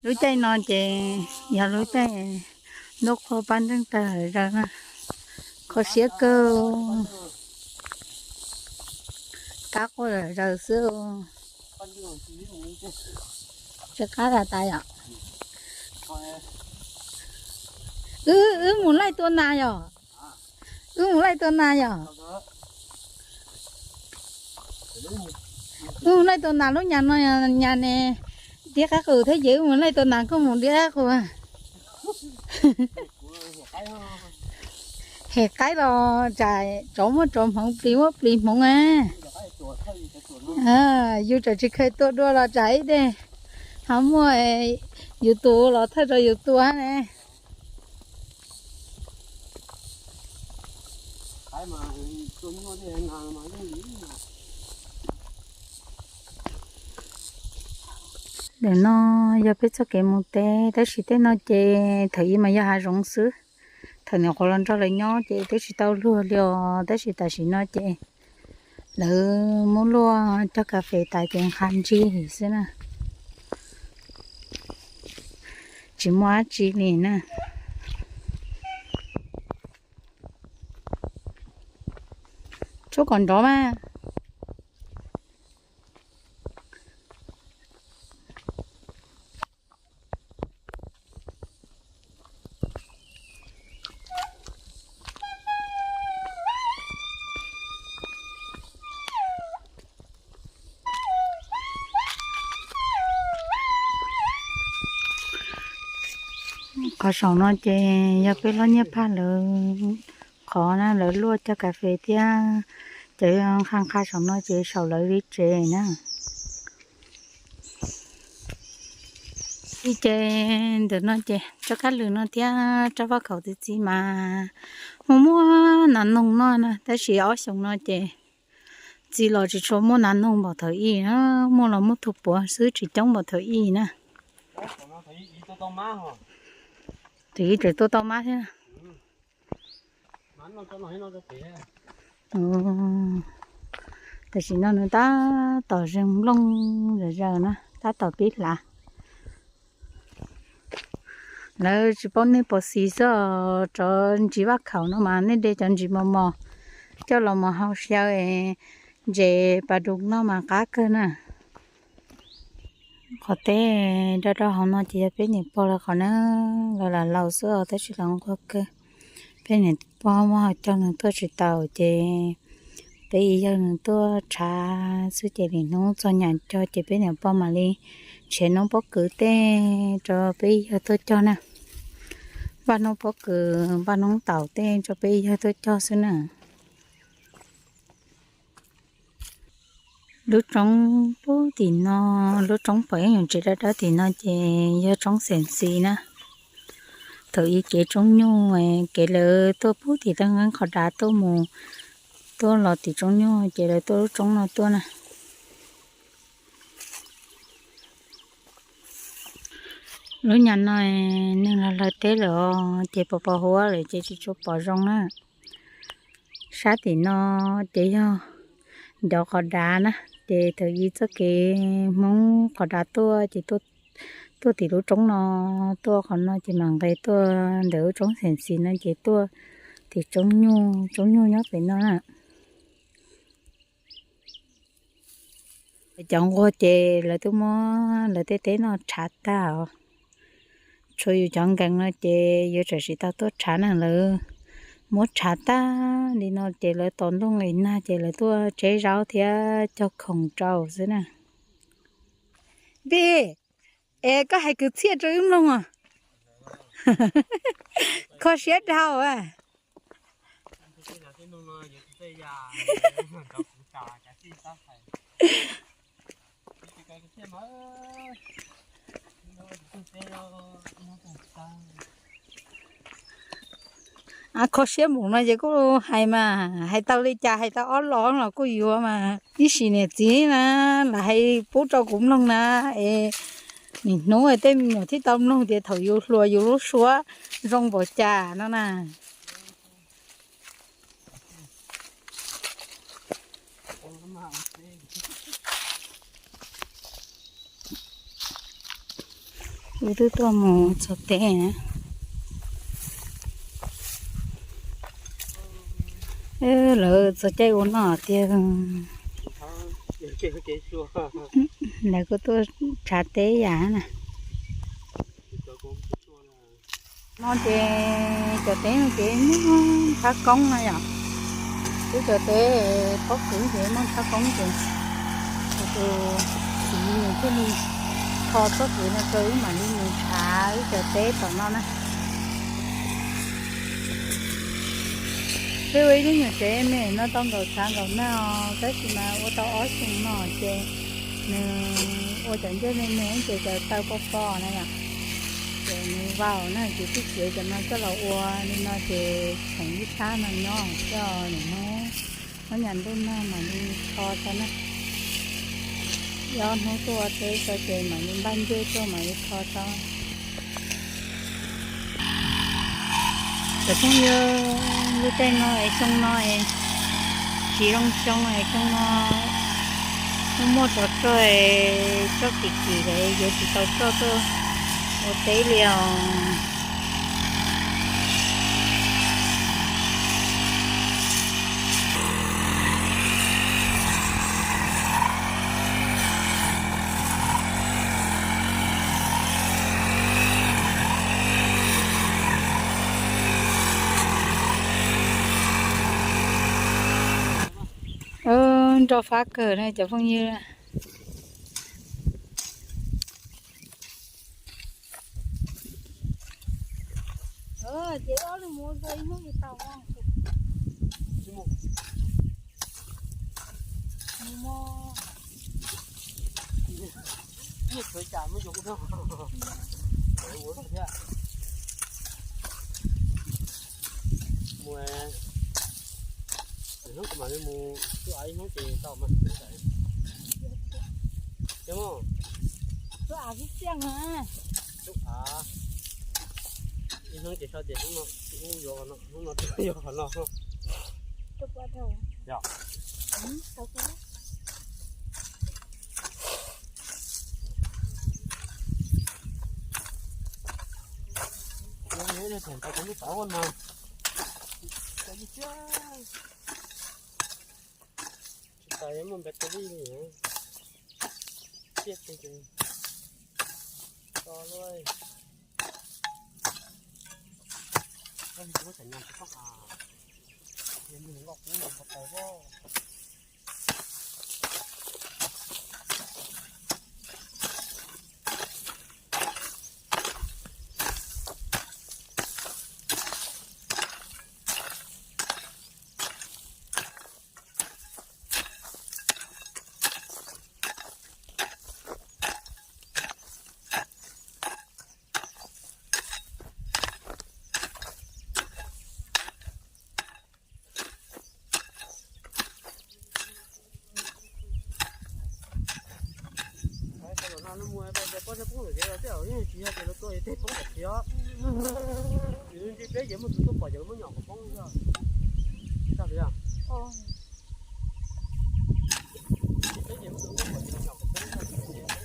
Lub caij no ces yog lub caij ntuj qhua paj nreej tawg lawm zaws na, kho siab kawg, kab quaj lawm zaws xwb. Tsis qab tas tas yom. Wb, wb mus laij tua nas yom. Wb mus laij tua nas yom. Wb mus laij tua nas lub nyas no, nyas ne, tiab qab qws thiab ces wb mus laij tua nas koj mus tiab qab qws. Hem qaib los tsam tsov muaj tsov hmoov, plis muaj plis hmoov a. Yus tseem tsis kheev tua dua los tsam ib teg ho muaj yus tus los thawj rau yus tua ne. Ntawm no yog peb txoj kev mus teb, tab sis tej no ces thaum ub mas yog hav zoov xwb. Thaum nyuam qhuav los nrog lawv nyob ces twb tsis tau luag li os, tab sis tam sim no ces lawv muab luaj cog kas fes tas ces nqa ntsig xwb na. Tsis muaj dab tsi li na. Tsuab kom nrov mas. Qhov saum no ces yog peb hlob Nyiaj Phaj lawv qhov na, lawv luaj cog kas fes thiab, ces nqa nqa saum no ces saum lawv li tsev na. Ib ce ntawm no ces tsob kab lws no thiab tsob faj khaum txiv txiv mas muaj muaj nas noog noj na, tab sis ob xyoos no ces txiv los tsis tshua muaj nas noog npaum thaum ub na, muaj los muaj tug puav xwb tsis coob npaum thaum ub na. Thaum ub tseem tuaj tau mab thiab. Tam sim no nws tab tom zeeg nplooj zom zaws na, tab tom pib hlav. Lawv tsis paub nej pom xis xwb, cov ntsis vaj khaum no mas nej de cov ntsis mos mos coj los mus hau xyaw es ntses pas dus noj mas qab kawg na. Qhov teb rau rau hauv no ces yog peb niam pog lawv qhov na, lawv lam laus xwb os tab sis lawv nquag kawg. Peb niam pog muab hau cog nws tuaj tsis taus ces peb ib yawg nws tuaj tshav xwb ces lwm hnub txog nyam cog ces peb niam pog mam li nrhiav noob pob kws tej rau peb ib yawg tuaj cog na. Npaj noob pob kws, npaj noob taum tej rau peb ib yawg tuaj cog xwb na. Lub roob pub tim no, lub roob pom ib nyuag tsev dawb dawb tim no ces yog roob xeem xis na. Thaum ub kev roob nyuj, kev lawv tuaj pub tim taj nqeeb qhov dav tuaj mus, tuaj los tim roob nyuj ces lawv tuaj lub roob no tuaj na. Lub nyam no neeg los lawv teb lawm os ces pos pos huab lawm ces tsis tshua pom zoo na. Sab tim no ces yog ncov qhov dav na, ces thaum ub txoj kev Hmoob qhov dav tuaj ces tuaj tim lub roob no, tuaj qhov no ces mam nqes tuaj ntawm lub roob xeem xis no ces tuaj tim roob nyuj, roob nyuj nyob pem no na. Cov nquag ces lawv twb muab lawv tej teb no tshav tag os. Tshuav yus cov nkees no ces yuav tsum tsis tau tuaj tshav na, lawv muab tshav tag li no ces lawv tos ntuj nqis nag ces lawv tuaj tseb zaub thiab cog khoom rau xwb na. Npis, es koj hais kwv txhiaj rau wb mloog os. Kho siab dhau a. Kho siab mus no ces kuj hais mas, hais tau li cas hais tau ob los los kuj yuav mas. Ib sim niam txiv na, lam hais pub rau kuv mloog na, es nim hnub tej me nyuam thiaj tau mloog tias thaum yus hluas yus lub suab zoo npaum cas no na. Wb twb tuaj mus txog teb na. Lawv txog caij ua noj tiag. Lawv kuj tuaj tshav teb yam na. No ces cov teb no ces muaj txhab koob na yom. Wb cov teb pob kws ces muaj txhab koob ces tus txiv nws thiaj li kho txoj kev no rau wb mam li mus tshav wb cov teb tom no na. Peb ua ib lub nyuam tsev me no tau nkaum txhav nkaum nag os, tab sis mas ua tau ob xyoo no ces nws ua cov ncej me me ces cov taw pos pos na yom. Ces nws vau na ces twb txiav cov no coj los ua li no ces tseem ib sab no nyob coj nws muab, muab nyas ntuj nag mam li kho tau na. Ob hnub tuaj ua teb tso ces mam li npaj ncej tuaj mam li kho tau. Cov phooj ywg, lub caij no es xyoo no es tsis zoo xyoo es xyoo no muaj muaj tsov rog, rog kim kim es yuav tsis tau coj tuaj ua teb li os. Nroj fab kawg na cov phooj ywg. Mus, hnub kuv mam li mus tuaj ib hnub ces tau mas. Tuaj av, ib hnub ces so ces hnub no, hnub yuav no, hnub no twb yuav qhov no. Yog. Tsis tas yuav muaj npe tau li, tiaj tus ces to luaj. Koj li tsis muab txam nyas tsis txhob has, yog nws nkoj kub nws qhov taws pob. Poj poob lawm, tsis yog tias lawv tua ces tej poob kom khiav. Yus ntsib peb ces muaj tus tuaj pom ces lawv muab nyom kom poob yog. Tsis tag li os. Ntsib peb ces muaj tus tuaj pom ces lawv nyom kom poob tag ces poob kom khiav.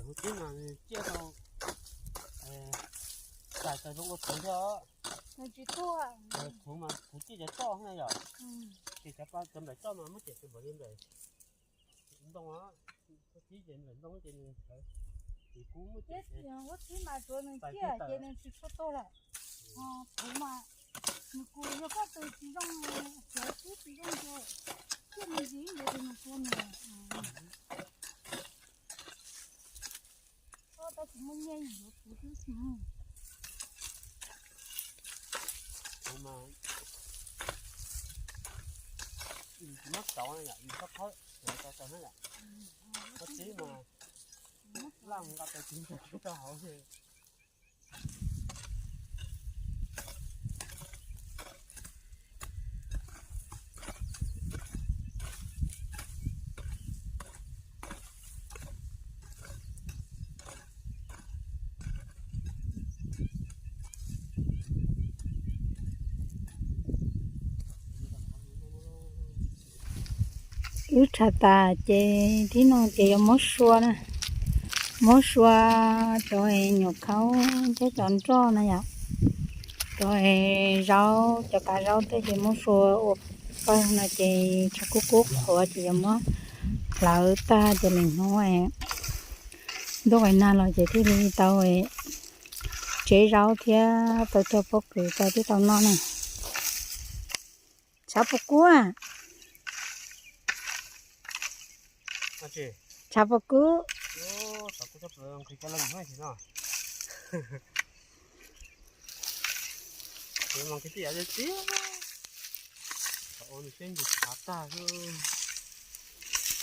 Kuv tib mas nws ciaj tau, txais tau zoo ua txhuv thiab os. Txhuv mas txhuv ciaj cov roj na yom. Ces cov pa cov nplaim roj mas muab cem tsis npaum li nplaim ntoo os. Tib ces nplaim ntoo ces nws sawv, ces kuv muab cem ces ua txhiv mas tsuav nws ciaj ces nws tsis tshua tuag lawm. Txhuv mas nws kuj yog koj tus tsis zoo, txhuv tib tsis zoo ces ciaj me ntsis ntawd nws tuag nws. Koj tab sis muaj nyiaj yuav kuv xwb xwb. Kuv mas tsis muab tauv na yom, yus txhob khawb, yus tau tau na yom. Koj tib mas laj nqa tau tsis nqa tau hauv. Wb tshav tas ces thib no ces yuav muab sua na, muab sua cov nyuam khaub thiab cov nroj na yom, cov zaub, cov kav zaub tej ces muab sua ua pawg no ces tshav kub kub qhuav ces yuav muab hlawv tag ces lwm hnub ntuj qis nag los ces thiaj li tau tsev zaub thiab tau cog pob kws tau thiab tau noj na. Tshav puas kub? Tshav puas kub?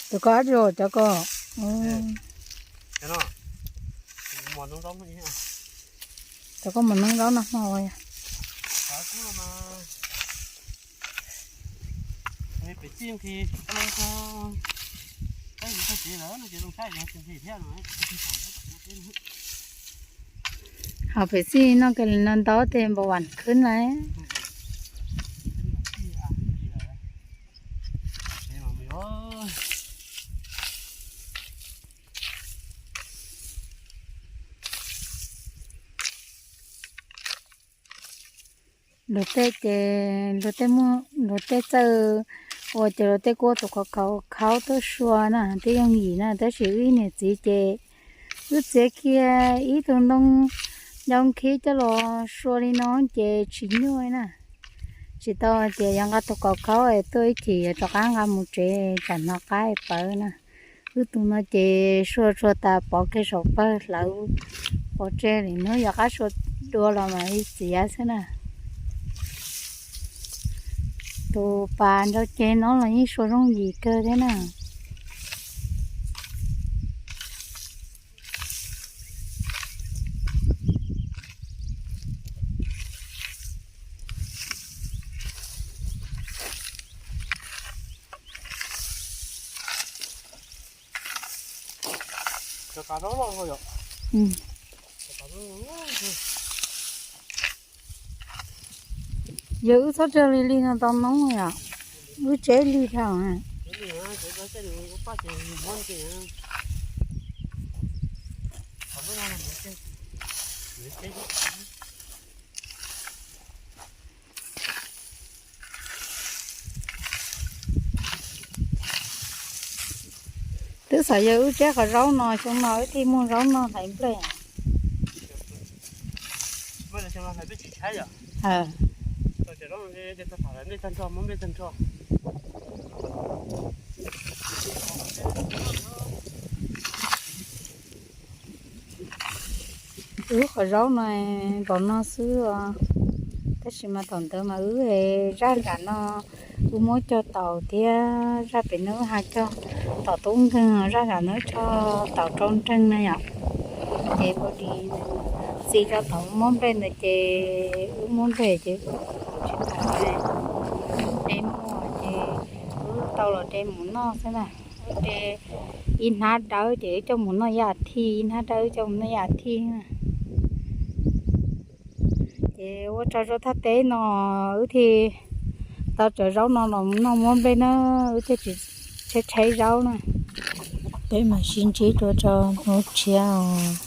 Tus ko ab tsi cov ko, cov ko mos noob zaub no hmo. Hos pem xij no kawg li no ntau tej npau vas khwb lawm. Luag tej ces luag tej muaj luag tej txawj ua ces luag tej kuj ua tus qhov khaub khaub tuaj sua na twb yooj yim na, tab sis wb niam txiv ces wb txiav kiag ib tug ntoo ncau nkhib coj los sua li no ces tsis nyuaj na. Tsis tau tias yog nqa tus qhov khaub tuaj ib chim yuav rov qab nqa mus tsev tsam hnov qab pawv na. Wb tus no ces sua tsuag tas pov kiag saum pawg hlawv pov tseg li, hnub yuav qab sua dua los mam li txiav xwb na. Tus pas ntau ceg no los yeej sua zooj yim kawg thiab na. Yog wb txhob tsawg li li no tau noob yom, wb tseb lig dhau. Twb xav yog wb tseb qhov zaub no, xyoo no wb thiaj muaj zaub noj hlais nplej. Wb qhov zaub no npaum no xwb os, tab sis mas thaum ntawd mas wb zaj nram no wb muab cog taus thiab zaj pem no wb ho cog tom tub nkeeg, zaj nram no wb cog taus rau nreeg na yom. Ces ua li txiv rau tom muab nplej ntawd ces wb muab nplej ces wb tsis pom ne, muaj ces wb tau los de mus noj xwb na. Wb de ib hnab dawb ces wb coj mus noj ib as thiv, ib hnab dawb wb coj mus noj ib as thiv na. Ces ua tsaug rau thaj teb no wb thiaj tau cov zaub no los noj muab nplej na, wb thiaj tsis tshaib tshaib zaub na. Peb mam sib ntsib dua rau hnub tshiab os.